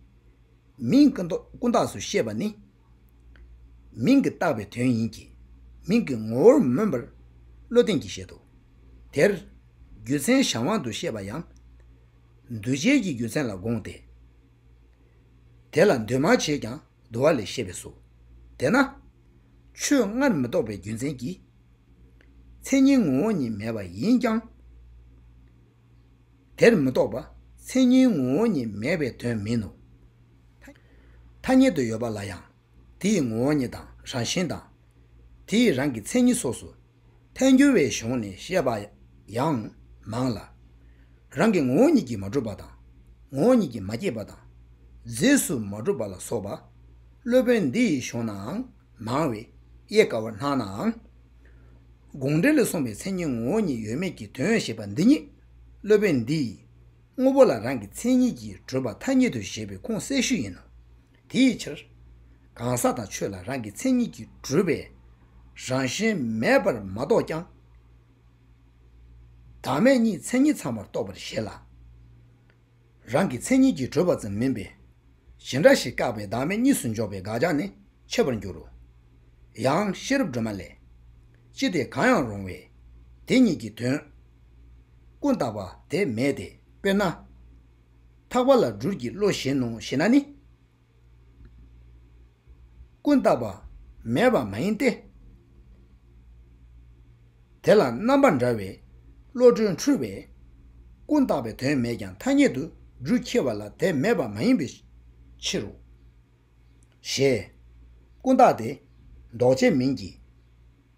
མིང་ཀུན་བརྟགས་ཀུན་བརྟགས་སུ་བཤད་པ་ནི། མིང་གིས་བཏགས་པའི་དོན་ཡིན་གྱི། མིང་གི་ངོ་བོར་མིན་པར་བློ་བརྟན་གྱིས་བཤད་དོ། དེར་རྒྱུ་མཚན་གཞན་དབང་དུ་བཤད་པ་ཡང་། འདུས་བྱས་ཀྱི་རྒྱུ་མཚན་ལ་དགོངས་ཏེ། དེ་ལ་འདུས་མ་བྱས་ཀྱང་འདུལ་བ་ལས་བཤད་པས་སོ། དེས་ན། ཆོས་སྔར་མི་རྟོགས་པའི་རྒྱུ་མཚན་གྱིས། མཚན་ཉིད་ངོ་བོ་ཉིད་མེད་པ་ཡིན་ཀྱང་། དེར་མི་རྟོགས་པ་མཚན་ཉིད་ངོ་བོ་ཉིད་མེད་པའི་དོན་མིན་ནོ། ཐ་སྙད་དུ་ཡོད་པ་ལ་ཡང་དེའི་ངོ་བོ་ཉིད་དང་རང་བཞིན་དང་། དེའི་རང་གི་མཚན་ཉིད་སོགས་སུ་ཐལ་འགྱུར་བའི་གཞུང་ནས་བཤད་པ་ཡང་མང་ལ། རང་གི་ངོ་བོ་ཉིད་ཀྱིས་མ་གྲུབ་པ་དང་། ངོ་བོ་ཉིད་ཀྱིས་མ་སྐྱེས་པ་དང་། རྫས་སུ་མ་གྲུབ་པ་ལ་སོགས་པ། སློབ་དཔོན་འདི་ཡི་གཞུང་ནའང་མང་བས་དབྱེ་དཀའ་བར་སྣང་ནའང་། དགོངས་འགྲེལ་ལས་གསུངས་པའི་མཚན་ཉིད་ངོ་བོ་ཉིད་ཡོད་མེད་ཀྱི་དོན་བཤད་པ་འདི་ཉིད་སློབ་དཔོན་འདི་ཡིས་དངོས་པོ་ལ་རང་གི་མཚན་ཉིད་ཀྱིས་གྲུབ་པ་ཐ་སྙད་དུ་བཞེད་པའི་ཁུངས་གསལ་ཞུ་ཡིན་ནོ། དེའི་ཕྱིར། གང་ཟག་དང་ཆོས་ལ་རང་གི་མཚན་ཉིད་ཀྱིས་གྲུབ་པའི་རང་བཞིན་མེད་པར་མ་རྟོགས་ཀྱང་། བདག་མེད་གཉིས་མཚན་ཉིད་ཚང་བར་རྟོགས་པར་བཞེད་ལ། རང་གི་མཚན་ཉིད་ཀྱིས་གྲུབ་པ་ཙམ་མིན་པའི། གཞན་འདྲ་ཞིག་བཀག་པའི་བདག་མེད་གཉིས་སུ་འཇོག་པའི་དགག་བྱ་ནི་ཆད་པར་འགྱུར་རོ། ཡང་ཤེས་རབ་སྒྲོན་མ་ལས། ཅི་སྟེ་གང་ཡང་རུང་བས་དེ་ཉིད་ཀྱི་དོན། ཀུན་བརྟགས་པ་དེ་མེད་དེ། དཔེར་ན། ཐག་པ་ལ་སྦྲུལ་གྱི་བློ་ཞེན་ནོ་ཞེ་ན་ནི། ཀུན་བརྟགས་པ་མེད་པ་མ་ཡིན་ཏེ། དེ་ལ་རྣམ་པ་འདྲ་བའི་བློ་གྲོས་འཁྲུལ་བས་ཀུན་བརྟགས་པའི་དོན་མེད་ཀྱང་ཐ་སྙད་དུ་སྦྲུལ་ཁྱེར་བ་ལ་དེ་མེད་པ་མ་ཡིན་པའི་ཕྱིར་རོ། ཞེས། ཀུན་བརྟགས་ཏེ། ལྡོག་བྱའི་མིང་གིས།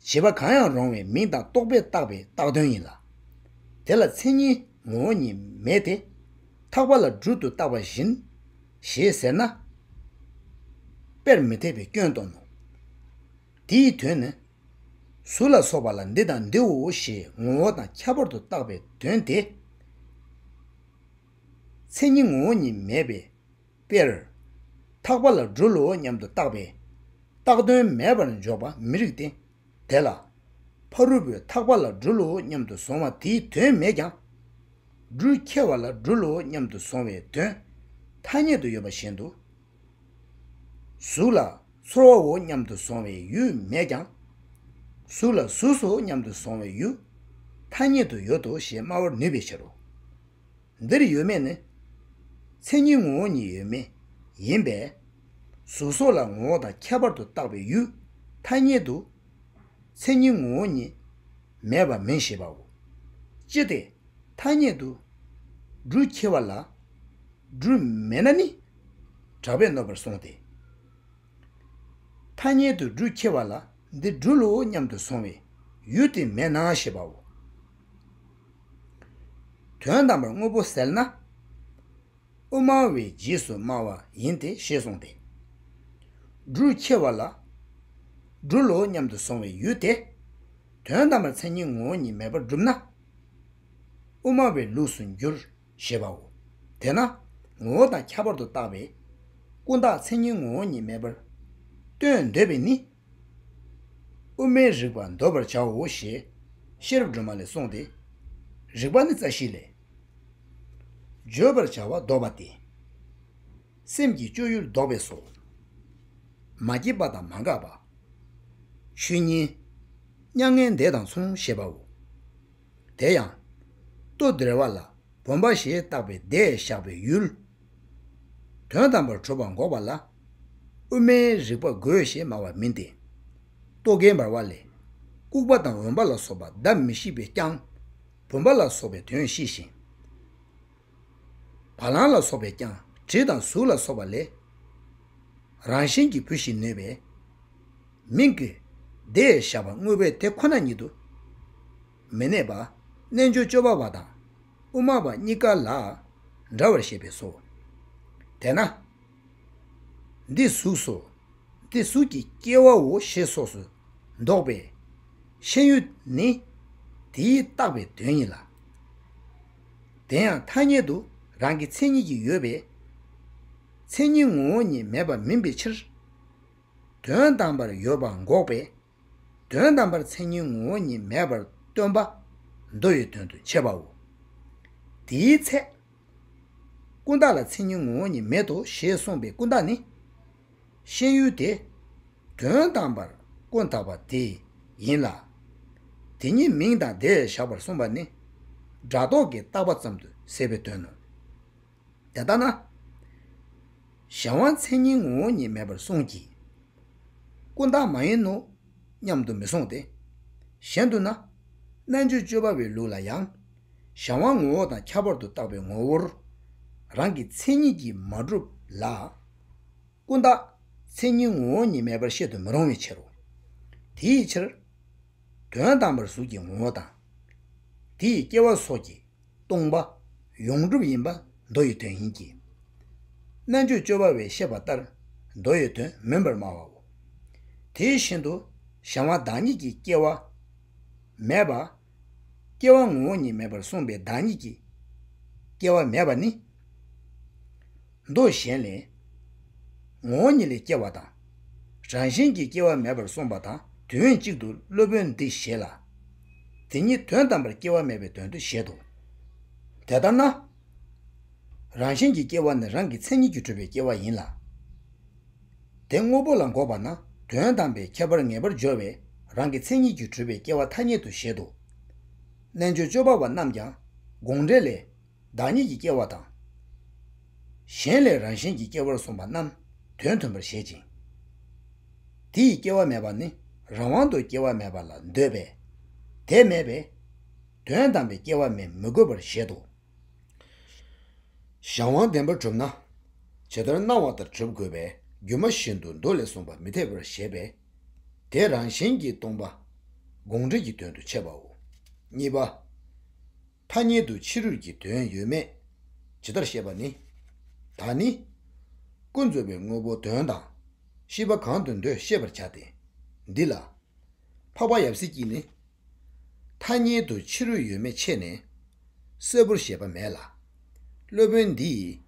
བྱས་པ་གང་ཡང་རུང་བའི་མིང་དང་རྟོག་པས་བཏགས་པའི་བཏགས་དོན་ཡིན་ལ། དེ་ལ་མཚན་ཉིད་ངོ་བོ་ཉིད་མེད་དེ། ཐག་པ་ལ་སྦྲུལ་དུ་བཏགས་པ་བཞིན། ཞེས་ཟེར་ན། དཔེར་མི་འཐད་པའི་སྐྱོན་སྟོན་ནོ། དེའི་དོན་ནི། གཟུགས་ལ་སོགས་པ་ལ་འདི་དང་འདིའོ་ཞེས་ངོ་བོ་དང་ཁྱད་པར་དུ་བཏགས་པའི་དོན་དེ། མཚན་ཉིད་ངོ་བོ་ཉིད་མེད་པའི། དཔེར། ཐག་པ་ལ་སྦྲུལ་ལོ་སྙམ་དུ་བཏགས་པའི། བཏགས་དོན་མེད་པར་འཇོག་པ་མི་རིགས་ཏེ། དེ་ལ། ཕ་རོལ་པོས་ཐག་པ་ལ་སྦྲུལ་ལོ་སྙམ་དུ་བཟུང་བ་དེའི་དོན་མེད་ཀྱང་། སྦྲུལ་ཁྱེར་བ་ལ་སྦྲུལ་ལོ་སྙམ་དུ་བཟུང་བའི་དོན་ཐ་སྙད་དུ་ཡོད་པ་བཞིན་དུ། གཟུགས་ལ་ཚོར་བའོ་སྙམ་དུ་བཟུང་བའི་ཡུལ་མེད་ཀྱང་། གཟུགས་ལ་གཟུགས་སོ་སྙམ་དུ་བཟུང་བའི་ཡུལ་ཐ་སྙད་དུ་ཡོད་དོ་ཞེས་སྨྲ་བར་ནུས་པའི་ཕྱིར་རོ། འདིར་ཡོད་མེད་ནི། མཚན་ཉིད་ངོ་བོ་ཉིད་ཡོད་མེད་ཡིན་པས། གཟུགས་སོགས་ལ་ངོ་བོ་དང་ཁྱད་པར་དུ་བཏགས་པའི་ཡུལ་ཐ་སྙད་དུ། མཚན་ཉིད་ངོ་བོ་ཉིད་མེད་པ་མིན་ཞེས་པའོ། ཅི་སྟེ་ཐ་སྙད་དུ་སྦྲུལ་ཁྱེར་བ་ལ་སྦྲུལ་མེད་ན་ནི་གྲགས་པས་གནོད་པར་གསུངས་ཏེ། ཐ་སྙད་དུ་སྦྲུལ་ཁྱེར་བ་ལ་འདི་སྦྲུལ་ལོ་སྙམ་དུ་བཟུང་བའི་ཡུལ་དེ་མེད་ན་ཞེས་པའོ། དོན་དམ་པར་དངོས་པོ་ཟེར་ན། དབུ་མ་བའི་རྗེས་སུ་སྨྲ་བ་ཡིན་ཏེ་ཞེས་གསུངས་ཏེ། སྦྲུལ་ཁྱེར་བ་ལ། སྦྲུལ་ལོ་སྙམ་དུ་བཟུང་བའི་ཡུལ་དེ། དོན་དམ་པར་མཚན་ཉིད་ངོ་བོ་ཉིད་མེད་པར་གྲུབ་ན། དབུ་མ་བའི་ལུགས་སུ་འགྱུར་ཞེས་པའོ། དེས་ན་ངོ་བོ་དང་ཁྱད་པར་དུ་བཏགས་པའི་ཀུན་བརྟགས་མཚན་ཉིད་ངོ་བོ་ཉིད་མེད་པར་སྟོན་འདོད་པས་ནི། དབུ་མའི་རིགས་པ་འདོད་པར་བྱའོ་ཞེས་ཤེས་རབ་སྒྲོན་མ་ལས་གསུངས་ཏེ། རིགས་པ་ནི་རྩ་ཤེ་ལས། བརྗོད་པར་བྱ་བ་ལྡོག་པ་སྟེ། སེམས་ཀྱི་སྤྱོད་ཡུལ་ལྡོག་པས་སོ། མ་སྐྱེས་པ་དང་མ་འགགས་པ། ཆོས་ཉིད། མྱ་ངན་འདས་དང་མཚུངས་ཞེས་པའོ། དེ་ཡང་། ལྟོ་ལྡིར་བ་ལ་བུམ་པ་ཞེས་བཏགས་པའི་བརྡས་བཞག་པའི་ཡུལ། དོན་དམ་པར་གྲུབ་པ་འགོག་པ་ལ། དབུ་མའི་རིགས་པ་དགོས་ཞེས་སྨྲ་བ་མིན་ཏེ། རྟོག་གེ་འབར་བ་ལས། ལྐུགས་པ་དང་འོན་པ་ལ་སོགས་པ་བརྡ་མི་ཤེས་པས་ཀྱང་། བུམ་པ་ལ་སོགས་པའི་དོན་ཤེས་ཤིང་། བ་ལང་ལ་སོགས་པས་ཀྱང་དྲི་དང་གཟུགས་ལ་སོགས་པ་ལས། རང་བཞིན་གྱིས་བུ་ཞིག་ནུས་པས། མིང་གི་དེ་བཞག་པ་དངོས་པོའི་དེ་ཁོ་ན་ཉིད་དུ་མི་གནས་པ། རྣལ་འབྱོར་སྤྱོད་པ་བ་དང་དབུ་མ་བ་གཉིས་ཀ་ལ་འདྲ་བར་བཤད་པས་སོ། དེས་ན། འདི་གཟུགས་སོ། འདི་གཟུགས་ཀྱི་སྐྱེ་བའོ་ཞེས་སོགས་སུ་འདོགས་པའི་ཤེས་ཡུལ་ནི་དེའི་བཏགས་པའི་དོན་ཡིན་ལ། དེ་ཡང་ཐ་སྙད་དུ་རང་གི་མཚན་ཉིད་ཀྱིས་ཡོད་པས། མཚན་ཉིད་ངོ་བོ་ཉིད་མེད་པ་མིན་པའི་ཕྱིར། དོན་དམ་པར་ཡོད་པ་འགོག་པས། དོན་དམ་པར་མཚན་ཉིད་ངོ་བོ་ཉིད་མེད་པར་སྟོན་པ་མདོ་ཡི་དོན་དུ་འཆད་པའོ། དེའི་ཚེ། ཀུན་བརྟགས་ལ་མཚན་ཉིད་ངོ་བོ་ཉིད་མེད་དོ་ཞེས་གསུངས་པའི་ཀུན་བརྟགས་ནི། ཤེས་ཡུལ་དེ། དོན་དམ་པར་ཀུན་བརྟགས་པ་དེ་ཡིན་ལ། དེ་ཉིད་མིང་དང་དེ་བཞག་པར་གསུངས་པ་ནི། སྒྲ་རྟོག་གི་བརྟགས་པ་ཙམ་དུ་ཟད་པའི་དོན་ནོ། དེ་ལྟ་ན། གཞན་དབང་མཚན་ཉིད་ངོ་བོ་ཉིད་མེད་པར་གསུངས་ཀྱི། ཀུན་བརྟགས་མ་ཡིན་ནོ། སྙམ་དུ་མི་གསུངས་ཏེ། གཞན་དུ་ན། རྣལ་འབྱོར་སྤྱོད་པ་བའི་ལུགས་ལ་ཡང་། གཞན་དབང་ངོ་བོ་དང་ཁྱད་པར་དུ་བཏགས་པའི་ངོ་བོར། རང་གི་མཚན་ཉིད་ཀྱིས་མ་གྲུབ་ལ། ཀུན་བརྟགས་མཚན་ཉིད་ངོ་བོ་ཉིད་མེད་པར་བཤད་དུ་མི་རུང་བའི་ཕྱིར་རོ། དེའི་ཕྱིར། དོན་དམ་པར་གཟུགས་ཀྱི་ངོ་བོ་དང་། དེ་ཡི་སྐྱེ་བ་སོགས་ཀྱིས་སྟོང་པ་ཡོངས་གྲུབ་ཡིན་པ་མདོ་ཡི་དོན་ཡིན་གྱི། རྣལ་འབྱོར་སྤྱོད་པ་བས་བཤད་པ་ལྟར་མདོ་ཡི་དོན་མིན་པར་སྨྲ་བའོ། དེ་བཞིན་དུ་གཞན་དབང་བདག་ཉིད་ཀྱི་སྐྱེ་བ་མེད་པ། སྐྱེ་བ་ངོ་བོ་ཉིད་མེད་པར་གསུངས་པའི་བདག་ཉིད་ཀྱི་སྐྱེ་བ་མེད་པ་ནི། མདོ་གཞན་ལས། ངོ་བོ་ཉིད་ལས་སྐྱེ་བ་དང་། རང་བཞིན་གྱིས་སྐྱེ་བ་མེད་པར་གསུངས་པ་དང་དུས་ཡུན་གཅིག་ཏུ་སློབ་དཔོན་འདིས་བཞེད་ལ། དེ་ཉིད་དོན་དམ་པར་སྐྱེ་བ་མེད་པའི་དོན་དུ་བཞེད་དོ། དེ་ལྟར་ན། རང་བཞིན་གྱིས་སྐྱེ་བ་ནི་རང་གི་མཚན་ཉིད་ཀྱིས་གྲུབ་པའི་སྐྱེ་བ་ཡིན་ལ། དེ་དངོས་པོ་ལ་འགོག་པ་ན་དོན་དམ་པའི་ཁྱད་པར་ངེས་པར་སྦྱོར་བས་རང་གི་མཚན་ཉིད་ཀྱིས་གྲུབ་པའི་སྐྱེ་བ་ཐ་སྙད་དུ་བཞེད་དོ། རྣལ་འབྱོར་སྤྱོད་པ་བ་རྣམས་ཀྱང་དགོངས་འགྲེལ་ལས། བདག་ཉིད་ཀྱི་སྐྱེ་བ་དང་། གཞན་ལས་རང་བཞིན་གྱི་སྐྱེ་བར་གསུངས་པ་རྣམས་དོན་མཐུན་པར་བཞེད་ཅིང་། དེ་ཡི་སྐྱེ་བ་མེད་པ་ནི་རང་དབང་དུ་སྐྱེ་བ་མེད་པ་ལ་འདོད་པས། དེ་མེད་པས། དོན་དམ་པའི་སྐྱེ་བ་མེད་མི་དགོས་པར་བཞེད་དོ། གཞན་དབང་བདེན་པར་གྲུབ་ན། ཇི་ལྟར་སྣང་བ་ལྟར་གྲུབ་དགོས་པས་སྒྱུ་མ་བཞིན་དུ་མདོ་ལས་གསུངས་པ་མི་འཐད་པར་བཞེད་པས། དེ་རང་བཞིན་གྱིས་སྟོང་པ། དགོངས་འགྲེལ་གྱི་དོན་དུ་འཆད་པའོ། གཉིས་པ། ཐ་སྙད་དུ་ཕྱི་རོལ་གྱི་དོན་ཡོད་མེད་ཇི་ལྟར་བཤད་པ་ནི། ད་ནི། ཀུན་རྫོབ་པའི་དངོས་པོ་དོན་དང་ཤེས་པ་གང་དུ་འདོད་བཤད་པར་བྱ་སྟེ། འདི་ལ། འཕགས་པ་ཡབ་སྲས་ཀྱིས་ནི། ཐ་སྙད་དུ་ཕྱི་རོལ་ཡོད་མེད་ཕྱེ་ནས་གསལ་པོར་བཤད་པ་མེད་ལ། སློབ་དཔོན་འདིས་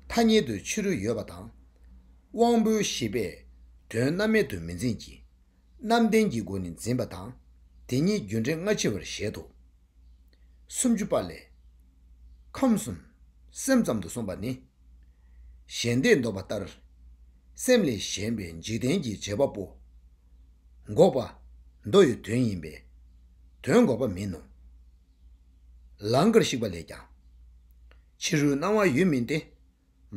ཐ་སྙད་དུ་ཕྱི་རོལ་ཡོད་པ་དང་། དབང་པོའི་ཤེས་པས་དོན་རྣམ་མེད་དུ་མི་འཛིན་གྱི། རྣམ་བདེན་གྱི་སྒོ་ནས་འཛིན་པ་དང་། དེ་ཉིད་རྒྱུ་འབྲས་སྔ་ཕྱི་བར་བཞེད་དོ། སུམ་ཅུ་པ་ལས། ཁམས་གསུམ་སེམས་ཙམ་དུ་གསུངས་པ་ནི། གཞན་སྡེས་འདོད་པ་ལྟར། སེམས་ལས་གཞན་པའི་འཇིག་རྟེན་གྱི་བྱེད་པ་པོ། འགོག་པ། མདོ་ཡི་དོན་ཡིན་པས། དོན་འགོག་པ་མིན་ནོ། ལང་ཀར་གཤེགས་པ་ལས་ཀྱང་། ཕྱི་རོལ་སྣང་བ་ཡོད་མིན་ཏེ།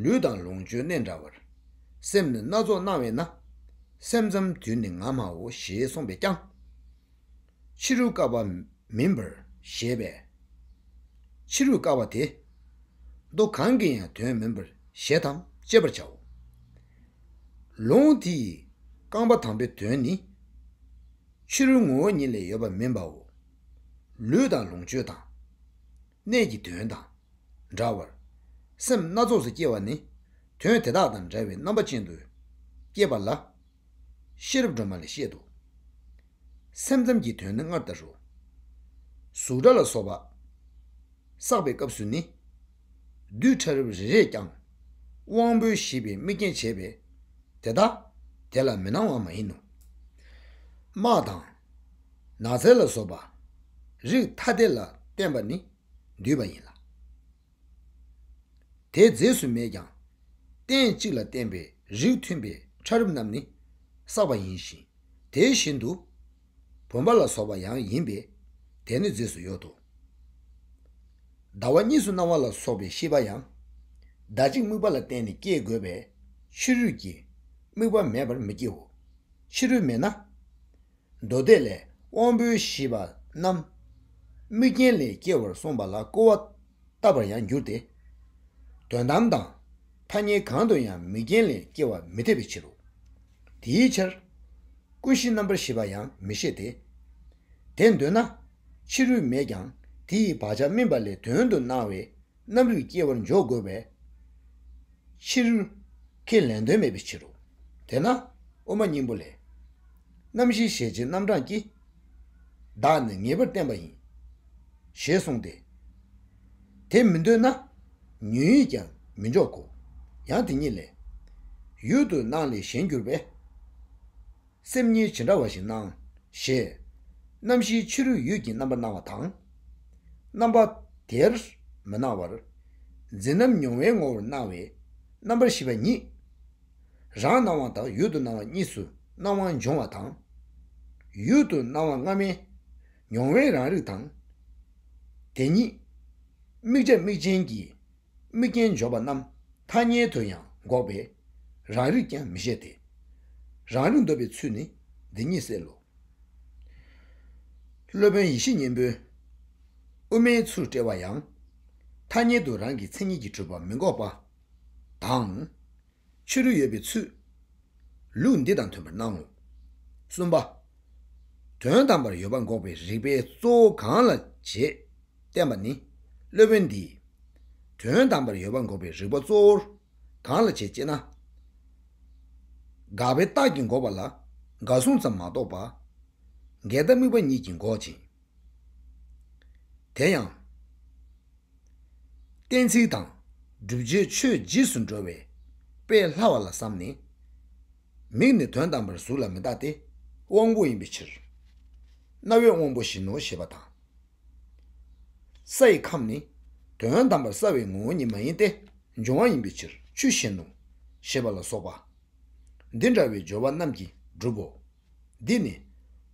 ལུས་དང་ལོངས་སྤྱོད་གནས་འདྲ་བར། སེམས་ནི་སྣ་ཚོགས་སྣང་བས་ན། སེམས་ཙམ་དུས་ནི་ང་མའོ་ཞེས་གསུངས་པས་ཀྱང་། ཕྱི་རོལ་བཀག་པ་མིན་པར་བཞེད་པས། ཕྱི་རོལ་བཀག་པ་དེ། མདོ་གང་གི་ཡང་དོན་མིན་པར་བཞེད་དམ་དཔྱད་པར་བྱའོ། ལུང་དེ་ཡི་རྐང་པ་དང་པོའི་དོན་ནི། ཕྱི་རོལ་ངོ་བོ་ཉིད་ལས་ཡོད་པ་མིན་པའོ། ལུས་དང་ལོངས་སྤྱོད་དང་། གནས་ཀྱི་དོན་དང་འདྲ་བར། སེམས་སྣ་ཚོགས་སུ་སྐྱེ་བ་ནི། དོན་དེ་དག་དང་འདྲ་བའི་རྣམ་པ་ཅན་དུ་སྐྱེས་པ་ལ། ཤེས་རབ་སྒྲོན་མ་ལས་བཤད་དོ། སེམས་ཙམ་གྱི་དོན་ནི་སྔར་ལྟར་རོ། གཟུགས་སྒྲ་ལ་སོགས་པ། བསགས་པའི་སྐབས་སུ་ནི། རྡུལ་ཕྲ་རབ་རེ་རེས་ཀྱང་། དབང་པོའི་ཤེས་པས་དམིགས་རྐྱེན་བྱས་པས། དེ་དག་དེ་ལ་མི་སྣང་བ་མ་ཡིན་ནོ། དམག་དང་། ནགས་ཚལ་ལ་སོགས་པ། རིགས་ཐ་དད་ལ་བརྟེན་པ་ནི་འདུས་པ་ཡིན་ལ། དེ་རྫས་སུ་མེད་ཀྱང་། རྟེན་གཅིག་ལ་བརྟེན་པའི་རིགས་མཐུན་པའི་ཕྲ་རབ་རྣམས་ནི་བསགས་པ་ཡིན་ཞིང་། དེ་བཞིན་དུ། བུམ་པ་ལ་སོགས་པ་ཡང་ཡིན་པས། དེ་ནི་རྫས་སུ་ཡོད་དོ། ཟླ་བ་གཉིས་སུ་སྣང་བ་ལ་སོགས་པའི་ཤེས་པ་ཡང་། ཟླ་གཅིག་དམིགས་པ་ལ་བརྟེན་ནས་སྐྱེ་དགོས་པས། ཕྱི་རོལ་གྱི་ དམིགས་པ་མེད་པར་མི་སྐྱེའོ། ཕྱི་རོལ་མེད་ན། མདོ་སྡེ་ལས་དབང་པོའི་ཤེས་པ་རྣམས་དམིགས་རྐྱེན་ལས་སྐྱེ་བར་གསུངས་པ་ལ་སྐུར་བ་བཏབ་པར་ཡང་འགྱུར་ཏེ། དོན་དམ་དང་ཐ་སྙད་གང་དུ་ཡང་དམིགས་རྐྱེན་ལས་སྐྱེ་བ་མི་འཐད་པའི་ཕྱིར་རོ། དེའི་ཕྱིར། ཀུན་གཞི་རྣམ་པར་ཤེས་པ་ཡང་མི་ཤེས་ཏེ། དེ་འདོད་ན། ཕྱི་རོལ་མེད་ཀྱང་དེ་ཡི་བག་ཆགས་སྨིན་པ་ལས་དོན་དུ་སྣང་བའི་རྣམ་རིག་སྐྱེ་བར་འཇོག་དགོས་པས། ཕྱིར་ཁས་ལེན་དོན་མེད་པའི་ཕྱིར་རོ། དེས་ན་དབུ་མ་སྙིང་པོ་ལས། རྣམ་ཤེས་གཞལ་བྱའི་རྣམ་གྲངས་ཀྱིས། བདག་ནི་ངེས་པར་བསྟན་པ་ཡིན། ཞེས་གསུངས་ཏེ། དེ་མི་འདོད་ན། ཉོན་ཡིད་ཀྱང་མི་འཇོག་གོ། ཡང་དེ་ཉིད་ལས། ཡུལ་དུ་སྣང་ལས་གཞན་གྱུར་པས། སེམས་ཉིད་ཇི་འདྲ་བ་ཞིག་སྣང་། ཞེས། རྣམ་ཤེས་ཕྱི་རོལ་ཡུལ་གྱི་རྣམ་པར་སྣང་བ་དང་། རྣམ་པ་དེར་མི་སྣང་བར། འཛིན་རྣམ་མྱོང་བའི་ངོ་བོར་སྣང་བའི་རྣམ་པར་ཤེས་པ་ཉིད། རང་སྣང་བ་དང་ཡུལ་དུ་སྣང་བ་གཉིས་སུ་སྣང་བ་འབྱུང་བ་དང་། ཡུལ་དུ་སྣང་བ་སྔ་མའི་མྱོང་བའི་རང་རིག་དང་། དེ་ཉིད་དམིགས་བྱ་དམིགས་ཅན་གྱི་དམིགས་རྐྱེན་འཇོག་པ་རྣམས་ཐ་སྙད་དུ་ཡང་འགོག་པས་རང་རིག་ཀྱང་མི་བཞེད་དེ། རང་རིག་འདོད་པའི་ཚུལ་ནི་འདི་ཉིད་གསལ་ལོ། སློབ་དཔོན་ཡེ་ཤེས་སྙིང་པོས། དབུ་མའི་ཚུལ་བཀྲལ་བ་ཡང་། ཐ་སྙད་དུ་རང་གི་མཚན་ཉིད་ཀྱིས་གྲུབ་པ་མི་འགོག་པ་དང་། ཕྱི་རོལ་ཡོད་པའི་ཚུལ། ལུགས་འདི་དང་མཐུན་པར་སྣང་ངོ་། གསུམ་པ། དོན་དམ་པར་ཡོད་པ་འགོག་པའི་རིགས་པའི་གཙོ་བོ་གང་ལ་བྱེད་བསྟན་པ་ནི། སློབ་དཔོན་འདིས། དོན་དམ་པར་ཡོད་པ་འགོག་པའི་རིགས་པ་གཙོ་བོར་གང་ལ་བྱེད་ཅེ་ན། དགག་པའི་རྟགས་ཀྱིས་འགོག་པ་ལ་འགལ་གསུམ་ཙམ་མ་གཏོགས་པ། འགལ་རྟགས་དམིགས་པ་ཉིད་ཀྱིས་འགོག་ཅིང་། དེ་ཡང་། གཏན་ཚིགས་དང་བསྒྲུབ་བྱའི་ཆོས་རྗེས་སུ་འགྲོ་བའི་དཔེ་སླ་བ་ལ་བསམས་ནས། མིག་ནི་དོན་དམ་པར་གཟུགས་ལ་མི་ལྟ་སྟེ་དབང་པོ་ཡིན་པའི་ཕྱིར། རྣ་བའི་དབང་པོ་བཞིན་ནོ་ཞེས་པ་དང་། ས་ཡི་ཁམས་ནི་དོན་དམ་པར་སྲ་བའི་ངོ་བོ་ཉིད་མ་ཡིན་ཏེ་འབྱུང་བ་ཡིན་པའི་ཕྱིར་ཆུ་བཞིན་ནོ་ཞེས་པ་ལ་སོགས་པ། འདི་འདྲ་བའི་སྦྱོར་བ་རྣམས་ཀྱིས་འགྲུབ་བོ། འདི་ནི་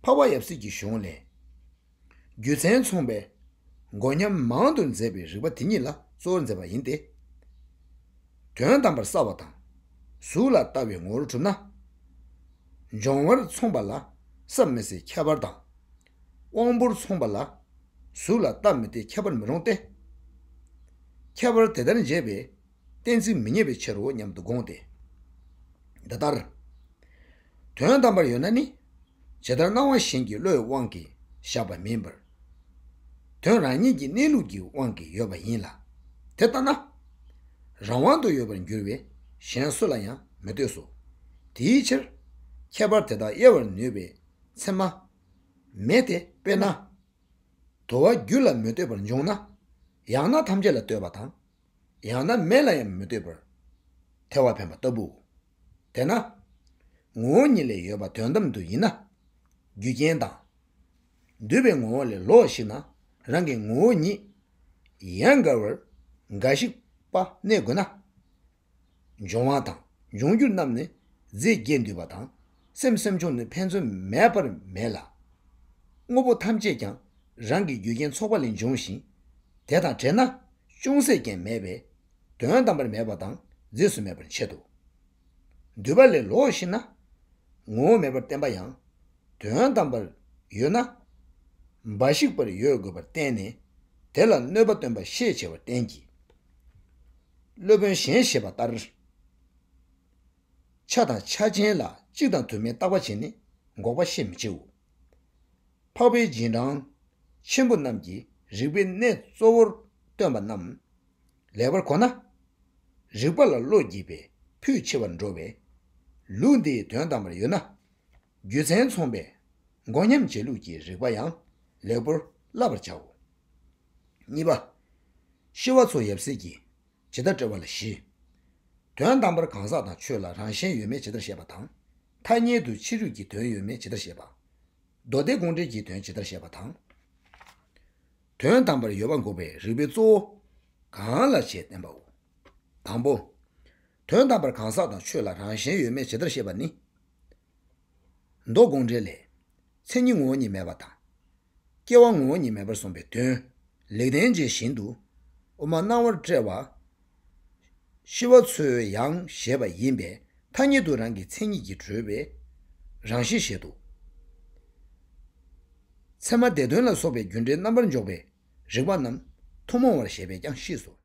འཕགས་པ་ཡབ་སྲས་ཀྱི་གཞུང་ལས། རྒྱུ་མཚན་མཚུངས་པའི་མགོ་མཉམ་མང་དུ་མཛད་པའི་རིགས་པ་དེ་ཉིད་ལ་གཙོ་བོར་མཛད་པ་ཡིན་ཏེ། དོན་དམ་པར་སྲ་བ་དང་གཟུགས་ལ་ལྟ་བའི་ངོ་བོར་གྲུབ་ན། འབྱུང་བར་མཚུངས་པ་ལ་སྲ་མི་སྲའི་ཁྱད་པར་དང་། དབང་པོར་མཚུངས་པ་ལ་གཟུགས་ལ་ལྟ་མི་ལྟའི་ཁྱད་པར་མི་རུང་སྟེ། ཁྱད་པར་དེ་ལྟར་འབྱེད་པའི་གཏན་ཚིགས་མི་རྙེད་པའི་ཕྱིར་རོ་སྙམ་དུ་དགོངས་ཏེ། འདི་ལྟར། དོན་དམ་པར་ཡོད་ན་ནི། ཇི་ལྟར་སྣང་བ་གཞན་གྱི་བློའི་དབང་གིས་བཞག་པ་མིན་པར། དོན་རང་ཉིད་ཀྱི་གནས་ལུགས་ཀྱི་དབང་གིས་ཡོད་པ་ཡིན་ལ། དེ་ལྟ་ན། རང་དབང་དུ་ཡོད་པར་འགྱུར་བས་གཞན་སུ་ལ་ཡང་མི་ལྟོས་སོ། དེའི་ཕྱིར། ཁྱད་པར་དེ་དག་དབྱེ་བར་ནུས་པའི་ཚད་མ། མེད་དེ་དཔེར་ན། དུ་བ་རྒྱུ་ལ་མི་ལྟོས་པར་འབྱུང་ན། ཡང་ན་ཐམས་ཅད་ལ་ལྟོས་པ་དང་། ཡང་ན་མེ་ལ་ཡང་མི་ལྟོས་པར་ཐལ་བ་འཕེན་པ་ལྟ་བུའོ། དེས་ན། ངོ་བོ་ཉིད་ལས་ཡོད་པ་དོན་དམ་དུ་ཡིན་ན། རྒྱུ་རྐྱེན་དང་། འདུས་པའི་ངོ་བོ་ལས་ལོགས་ཤིག་ན་རང་གི་ངོ་བོ་ཉིད་ཡན་གར་བར་འགའ་ཞིག་པ་གནས་དགོས་ན། འབྱུང་བ་དང་འབྱུང་འགྱུར་རྣམས་ནི་རྫས་བརྒྱད་འདུས་པ་དང་སེམས་སེམས་བྱུང་ནི་ཕན་ཚུན་མེད་པར་མེད་ལ། དངོས་པོ་ཐམས་ཅད་ཀྱང་རང་གི་རྒྱུ་རྐྱེན་ཚོགས་པ་ལས་འབྱུང་ཞིང་། དེ་དང་བྲལ་ན་ཅུང་ཟད་ཀྱང་མེད་པས་དོན་དམ་པར་མེད་པ་དང་རྫས་སུ་མེད་པར་འཆད་དོ། འདུས་པ་ལས་ལོགས་ཤིག་ན། ངོ་བོ་མེད་པར་བསྟན་པ་ཡང་། དོན་དམ་པར་ཡོད་ན། འབའ་ཞིག་པར་ཡོད་དགོས་པར་བསྟན་ནས། དེ་ལ་གནོད་པ་སྟོན་པ་ཤས་ཆེ་བར་བསྟན་གྱི། སློབ་དཔོན་གཞན་ཞེས་པ་ལྟར། ཆ་དང་ཆ་ཅན་ལ་གཅིག་དང་དུ་མའི་བརྟག་པ་བྱས་ནས་འགོག་པ་ཤས་མི་ཆེའོ། འཕགས་པའི་རྗེས་འབྲང་ཆེན་པོ་རྣམས་ཀྱིས་རིགས་པའི་གནས་གཙོ་བོར་སྟོན་པ་རྣམས། ལེགས་པར་གོ་ན། རིགས་པ་ལ་བློ་བསྐྱེད་པས་ཕུད་ཆེ་བར་འགྲོ་བས། ལུགས་འདིའི་དོན་དམ་པར་ཡོད་ན། རྒྱུ་མཚན་མཚུངས་པའི་མགོ་མཉམ་འབྱེད་ལུགས་ཀྱི་རིགས་པ་ཡང་ལེགས་པོར་བསླབ་པར་བྱའོ། གཉིས་པ། ཤེས་པ་མཚོ་ཡབ་སྲས་ཀྱིས་ཇི་ལྟར་བཀྲལ་བ་ལ་བཞི། དོན་དམ་པར་གང་ཟག་དང་ཆོས་ལ་རང་གཞན་ཡོད་མེད་ཇི་ལྟར་བཤད་པ་དང་། ཐ་སྙད་དུ་ཕྱི་རོལ་གྱི་དོན་ཡོད་མེད་ཇི་ལྟར་བཤད་པ། མདོ་སྡེ་དགོངས་འགྲེལ་གྱི་དོན་ཇི་ལྟར་བཤད་པ་དང་། དོན་དམ་པར་ཡོད་པ་འགོག་པའི་རིགས་པའི་གཙོ་བོ་གང་ལ་ཞེས་བསྟན་པའོ། དང་པོ། དོན་དམ་པར་གང་ཟག་དང་ཆོས་ལ་རང་གཞན་ཡོད་མེད་ཇི་ལྟར་བཤད་པ་ནི། མདོ་དགོངས་འགྲེལ་ལས། མཚན་ཉིད་ངོ་བོ་ཉིད་མེད་པ་དང་། སྐྱེ་བ་ངོ་བོ་ཉིད་མེད་པར་གསུངས་པའི་དོན། ལེགས་ལྡན་འབྱེད་བཞིན་དུ། དབུ་མ་སྣང་བར་བཀྲལ་བ། ཤེས་པ་མཚོའི་ཡང་བཞེད་པ་ཡིན་པས་ ཐ་སྙད་དུ་རང་གི་མཚན་ཉིད་ཀྱིས་གྲོལ་བའི་རང་བཞིན་བཞེད་དོ། ཚད་མ་སྡེ་བདུན་ལ་སོགས་པའི་རྒྱུ་འབྲས་རྣམ་པར་འཇོག་པའི་རིགས་པ་རྣམས་ཐུན་མོང་བར་བཞེད་པས་ཀྱང་ཤེས་སོ།